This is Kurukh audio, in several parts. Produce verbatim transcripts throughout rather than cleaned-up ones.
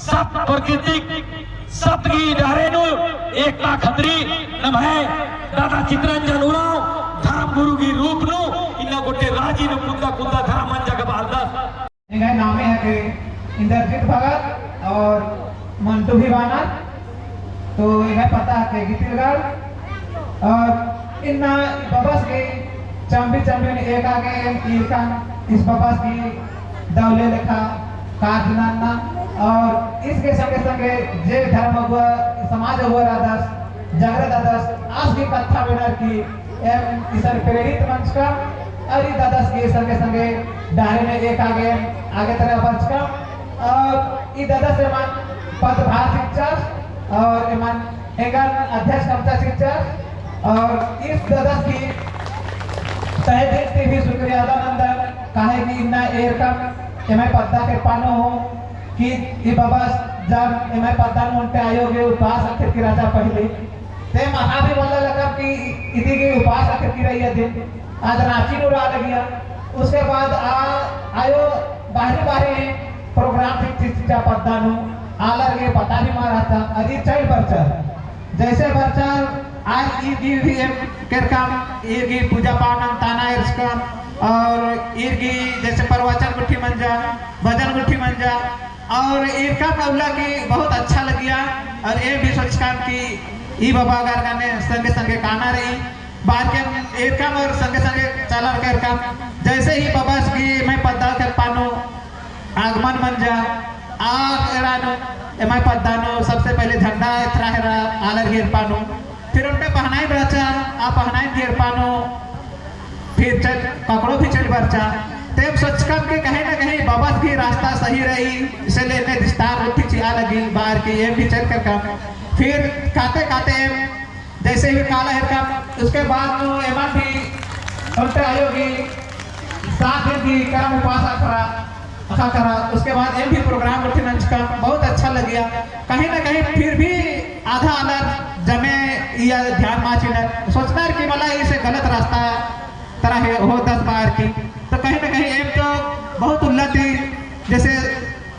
सत प्रकृतिक सत गही डहरे नू एकता खतरी नम्है दादा चितरंजन उराँव धर्म गुरु गही रूप नू इन्ना गोटे राजी नू कुद्दा कुद्दा धर्म मंजा गा बअदस। एंग्है नामे हके इंद्रजीत भगत और मंटू भी बानर। तो एंग्है पद्दा हके गितिलगढ़ और इन्ना बबस गही चम्बी चम्बी नू एका गे ईरकन ईस बबस गही दवले लेखा कार्य नन्ना और ईस गे संगे संगे जे धर्म अगुवा समाज अगुवा रअदस जगरत रअदस आस गही कत्था मेनर की एम इसन प्रेरित मंजकम और ई ददस गही संगे संगे डहरे नू एका गे आगे तरह बरचकम और ई ददस एमन पदभार चिच्चस और एमन एंगन अध्यक्ष कमता चिच्चस और ईस ददस गही तहे दिल ती भी शुक्रिया अदा नन्दन काहे कि इन्ना एरकम एम्है पद्दा के पानो हो कि ई बबस जब एम्है पद्दा नू ओन्टे आयो गे उपास अख़ेर की रहचा पहले ते महा भी मल्ला लगा कि इदी गे उपास अख़ेर की रई अदिन, आद राँची नू रआ लगिया। उसके बाद आ, आयो बाहरी बाहरी program भी चिच्चा पद्दा नू, आलर गे पता भी मा रहचा, अदी चइल बरचर। जैसे बरचर, आज ई गी भी एम केरकम, ई गी पूजा पाठ नन्ताना एरचकम, और ई गी जैसे प्रवचन गुट्ठी मंजा, भजन गुट्ठी मंजा, और एरकम अउला की बहुत अच्छा लगिया, और एम भी सोचकम कि ई बबा गर गने संगे संगे काना रई, बार के एरकम और संगे संगे चाला केरकम, जैसे ही बबस गी एम्है पद्दा के पानो आगमन मंजा, आ एड़ा नू एम्है पद्दा नू सबसे पहले झंडा एथरा हेरा आलर गे एड़पा नू, फिर ओन्टे पहनाई रहचा, आ पहनाई गे एड़पा नू फिर चल, ककड़ो भी चल बरचा। ते एम सोचकम कि कहीं ना कहीं बबस गी रास्ता सही रई, इसीलिए एन्ने विस्तार गुट्ठी चिआ लगी, बार की एम भी चल केरकम। फिर काते काते एम जैसे ही काला हेरकम, उसके बाद नू एमन भी ओन्टे आयो गी साथ ही करम उपास अख़रा, अख़ा करा। उसके बाद एम भी program गुट्ठी नंजकम, बहुत अच्छा लगिया। कहीं ना कहीं फिर भी आधा आलर जमे इया ध्यान मा चिअनर, सोचनर कि मला इसे गलत रास्ता तरह है, होदस बार की। तो कहीं ना कहीं एम तो बहुत उल्ला ती, जैसे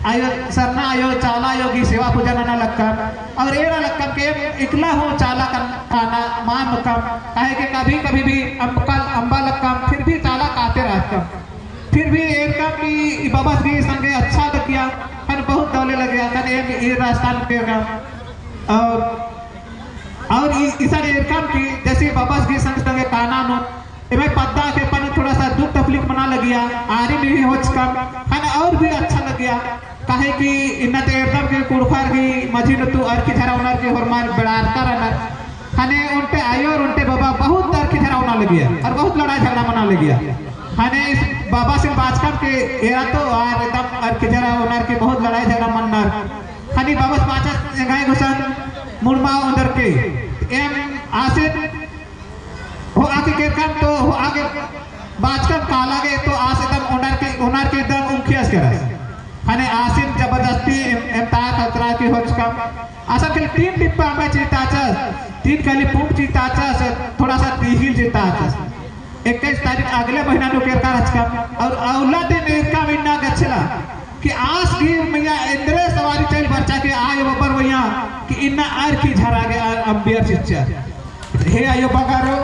आयो, सरना आयो, चाला आयो गी सेवा पूजा नना लक्कम, और एरा लक्कम कि एम इकला हूँ चाला कन-, काना मा ननकम, काहे कि कभी कभी भी अम्बकल अम्बा लक्कम, फिर भी चाला काते रहतम। फिर भी एरकम कि ई बबस गी संगे अच्छा लगिया, ख़ने बहुत दवले लगिया, ख़ने एम ई रास्ता नू केरकम। और, और ई, इसन एरकम कि जैसे बबस गी संग संगे काना नू एम्है पद्दा के पन थोड़ा सा दुख तकलीफ मना लगिया, आरिम भी होचकम, ख़ने और भी अच्छा लगिया, काहे कि इन्ना ते एरदम कि कुँड़ुख़र गी मझी नू तो अरखी झरा ओनर की होरमर बेड़ारका रअनर, ख़ने ओन्टे आयो और ओन्टे बबा बहुत अरखी झरा ओना लगिया और बहुत लड़ाई झगड़ा मना लगिया। ख़ने इस बबसिन बाचकम कि एरा तो आर एकदम अरखी झरा ओनर की बहुत लड़ाई झगड़ा मन्नर, ख़ने बबस बाचस एंग्है गुसन मुड़मा ओन्दर की एम आसिन होआ के केरकम तो होआ के बाचकम काला गे तो आस एकदम ओनर के, ओनर के एकदम उंखियस केरस। ख़ने आसिन जबरदस्ती एम, एम ता खतरा की होचकम। असन खाली तीन डिब्बा अम्बा चिताचस, तीन खाली पुंप चिताचस, थोड़ा सा तिहिल चिताचस। इक्कीस तारीख अगले महीना नू केरका रहचकम। और अउला दिन एरकम इन्ना गछला कि आस गी मइय्याँ एन्दरे सवारी चइल बरचा कि आयो बबर मइय्याँ कि इन्ना अरखी झरा गे अम्बियर चिच्चर। हे आयो बगरो,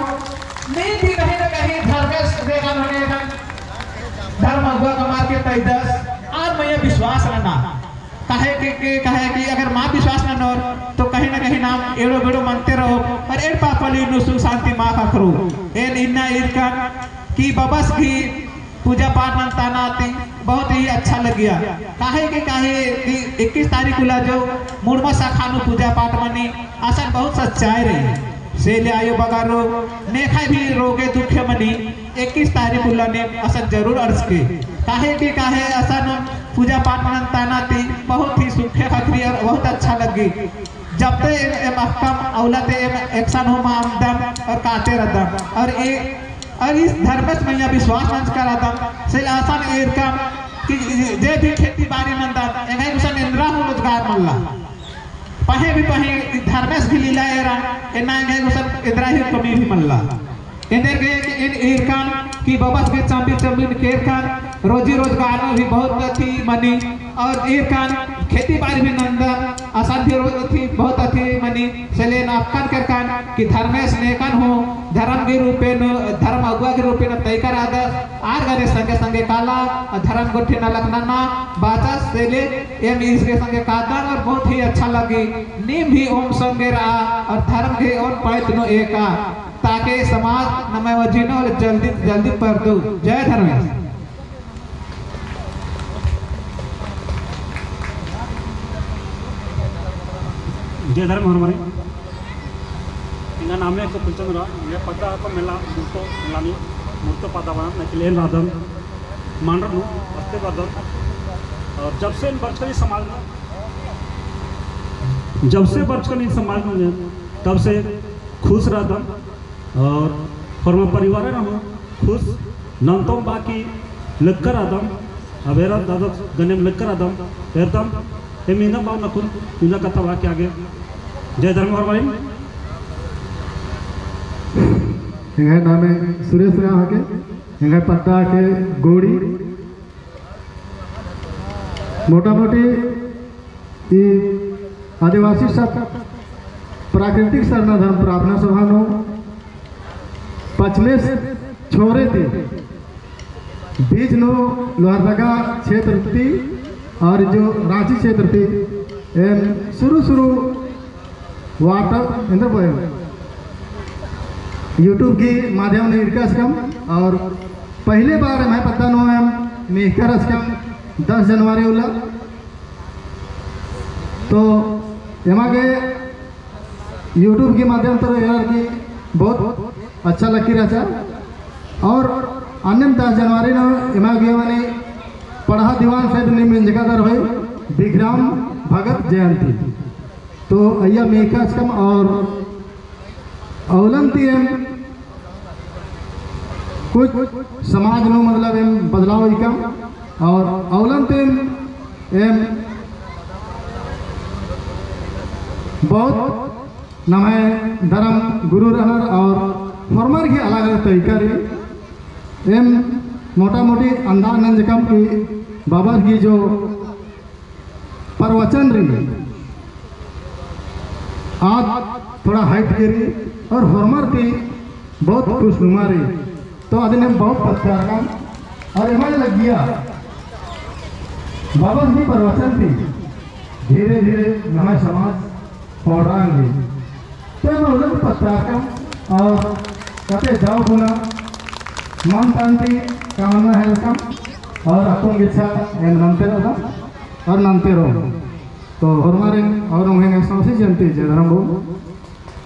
नीम भी कहीं ना कहीं धर्मेस बेगा नने एखन धर्म अगुवा कमार के तैदस, आर मइय्याँ विश्वास नना। काहे कि, कि, काहे कि अगर मा विश्वास ननोर, तो कहीं ना कहीं नाम एड़ो बेड़ो मनते रओ, और एड़पा पल्ली नू सुख शांति मा ख़क्खरो। एन इन्ना ईरकन कि बबस गी पूजा पाठ नन्ताना ती बहुत ही अच्छा लगिया। काहे कि, काहे कि इक्कीस तारीख उल्ला जो मुड़मा शाखा नू पूजा पाठ मनी, असन बहुत सच्चाई रई। से ले आयो बगरो, नेखय भी रोगे दुखे मनी, इक्कीस तारीख उल्ला ने असन जरूर अंड़सके। काहे कि, काहे असन पूजा पाठ नन्ताना ती बहुत ही सुखे ख़क्खरी और बहुत अच्छा लग्गी। जब ते एम, एम अख़कम अउला ते एम एकसन हूँ मा अम्बदम और काते रअदम। और ए, और इस धर्मेस मइय्याँ विश्वास नंजका रअदम, से ले असन ईरकम कि जे भी खेती बारी नन्दम, एंग्है गुसन एन्दरा हूँ रोजगार मल्ला। पहें भी पहें धर्मेस भी लीला एरा, एन्ना एंग्है गुसन एन्दरा ही कमी भी मल्ला। एन्देरगे कि एन ईरकन कि बबस गे चम्बी चम्बी नू केरकन रोजी रोजगार नू भी बहुत गति मनी और ईरकन खेती बारी भी नन्दन, असन भी रो-, अथी बहुत अथी मनी, से ले एन अक्कन केरकन कि धर्मेस नेकन हूँ धर्म के रूपे नू, धर्म अगुवा के रूपे नू तइकर आदस, आर गने संगे संगे काला, धर्म गुट्ठी नलख नन्ना बाचस, से ले एम इसके संगे कादन और बहुत ही अच्छा लगी। नीम भी ओन संगे रआ और धर्म के ओन पैत नू एका, ताकि समाज नम्है मझी नू जल्दी जल्दी परदू। जय धर्मेस। जय धर्म होरमारिन। एंग्है नामे तो कुलचंद रआ, एंग्है पद्दा को मेला मुर्तो, मेलानी मुर्तो पद्दा बना, नकिलेन राधन, मांडर नू, बस्ते बदन। और जब से एन बरचकन ई समाज में, जब से बरचकन ई समाज में, तब से खुश रअदन। और होरमा परिवार रअदन खुश नन्तोम बाकी लक्कर आदम, अब एरा दादा गनेम लक्कर आदम, एरदम, एम इन्दा बाव नकुन, इन्दा कत्था बाकी आगे। जय धर्म होरमारिन। एंग्है नामे सुरेश रआ हके, एंग्है पद्दा के गोड़ी। मोटामोटी ई आदिवासी सब प्राकृतिक सरना धर्म प्रार्थना सभा नू पचलेस छोरे ती बीच नू लोहरदगा क्षेत्र ती और जो रांची क्षेत्र ती एम शुरू शुरू WhatsApp एन्देर बोले, YouTube की माध्यम नू इरकाचकम और पहले बार एम्है पद्दा नू एम मेहकर रहचकम दस जनवरी उल्ला। तो एमा गे YouTube की माध्यम तो एरा की बहुत अच्छा लगी रहचा। और अन्नेम दस जनवरी नू एमा गे मने पड़हा दीवान से नीम मेंजका दर होई बिक्रम भगत जयंती। तो अइय्या मेहकाचकम और अउलन ती एम कुछ समाज नू मतलब एम बदलाव इकम और अउलन ती एम बहुत नम्है धर्म गुरु रहनर और होरमर ही अलग अलग तरीका रई। एम मोटा मोटी अंदाज नंजकम कि बाबर ही जो प्रवचन रई, आद थोड़ा हट के रई और होरमर ती बहुत खुशनुमा रई। तो अदिन एम बहुत पत्थर और एमा लगिया बाबा जी प्रवचन ती धीरे धीरे नम्है समाज पौड़ांगे। तो एम उल्लेख पत्थर और कते जाओ गुना मन शांति कामना हेलकम और अक्कुन गिच्छा एम नन्ते रओ और नन्ते रओ। तो होरमारिन और उन्हें सौंसे जयंती जय धर्म बो।